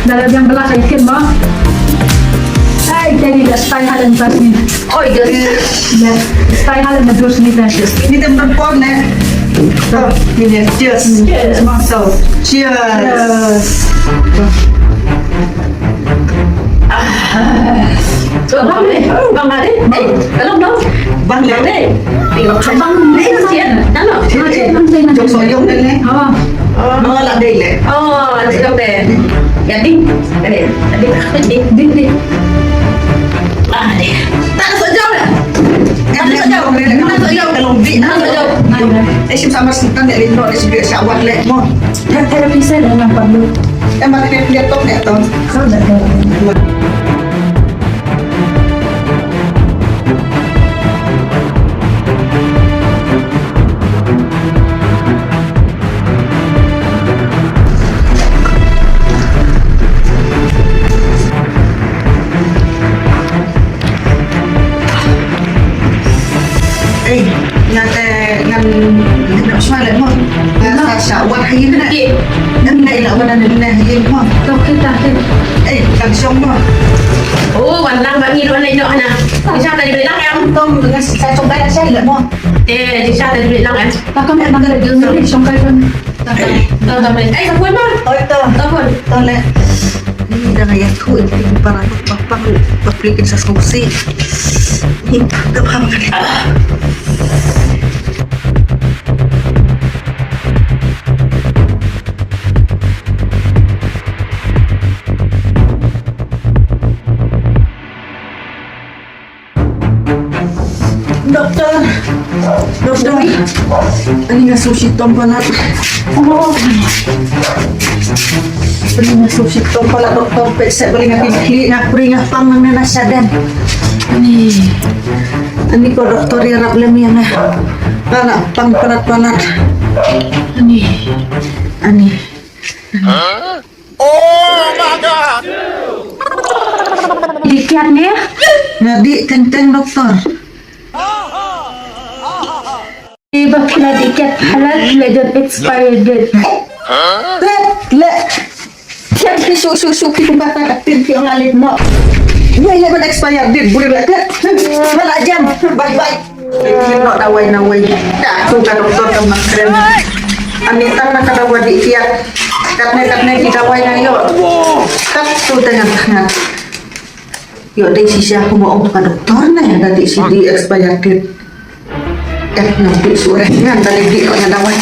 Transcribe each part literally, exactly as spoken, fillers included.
Dah lah biang belah saya kena. Hai, jadi dah style hal yang pas ni. Oi, just. Style hal yang terus ni dah. Ni dah berpon eh. Ni dia, cheers. Cheers. Cheers. Cheers. Bang Ade, bang Ade, eh, kalau belum, bang Ade, eh, bang Ade, sian, dah lah. Jom soyong deh ni. Oh, lah deh le. Oh, ada siapa? Jadi, ada, ada, di, di, di. Ah, deh. Tak ada soyong lah. Tak ada soyong. Tak ada soyong. Kalau di, tak ada soyong. Eh, sim sama setan deh, lindor deh, sibuk siawat le, mo. Therapy saya dah nampak dulu. Em, balik dia, dia tok, dia tok. Kau dah tahu. Eh, ngan, eh, ngan, ngan shuwa leh mo. Ngan sa sha wat ha ïing na. Ngan nai la wan ngan nai ha ïing mo. To kita kita. Eh, ngan shong mo. Oh, wan lang ba ngi wan nai no na. Sha ta di lang em. Tong ngan sa shong kai sha leh mo. Eh, sha ta di lang em. Ta kam ngan nai shong kai. Tang, tang, tang, tang. Eh, ka pun, Bang. Oi, to. Ka pun. To, le. Ni dah ngaya tu, itu para tu, papang, paplik, sa songsi. Ni, tak faham kan? Doktor. Doktor. Ani nga sngewshitom palat. Ani nga sngewshitom palat, doktor. Peit seh balei nga tip khlieh, nga pring nga pang nangne na shadem. Ani. Ani ko doktor, ïarap lem ïa nga. Nga pang palat palat. Ani. Ani. Oh my God! Dih kiad ne? Nga dih teng teng, doktor. Iba phi la dih kiad palat, phi la don expire date. Tet le. Kiad phi shu shu shu phi kumba ta ka tin phi ong alit mo. Ïa ïa ban expire date, buri ba tet. Ba la jam. Bye bye. Ki noh dawai na wei. Ka tu ka doktor ka mak krem. Ani tang na ka dawai dih kiad. Katne katne ki dawai nga ïoh. Kat tu tengah tengah. Ïoh dei shisha kumba ong ka doktor ne da dih shi dih expire date. Kat na dih sure ngan da dih ko na dawai.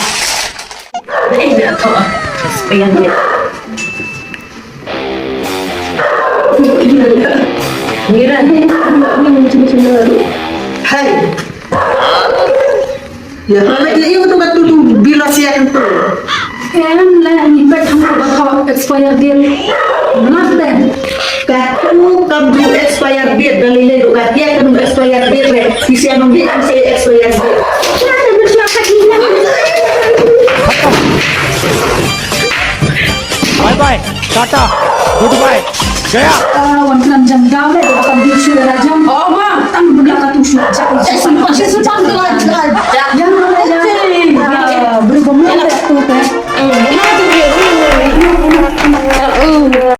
Dei dah ko expire date. Hai. Ya, kalau lagi itu kan tu tu bila siap tu. Kan lah ni pet hamba bakal expire date. Nothing. Ka tu kam tu expire date, dalil tu ka dia kan expire date. Sisi anu dia kan saya expire date. Bye bye. Tata, goodbye. Jaya. Ah, wan klam jam daw le, wan klam jam daw le.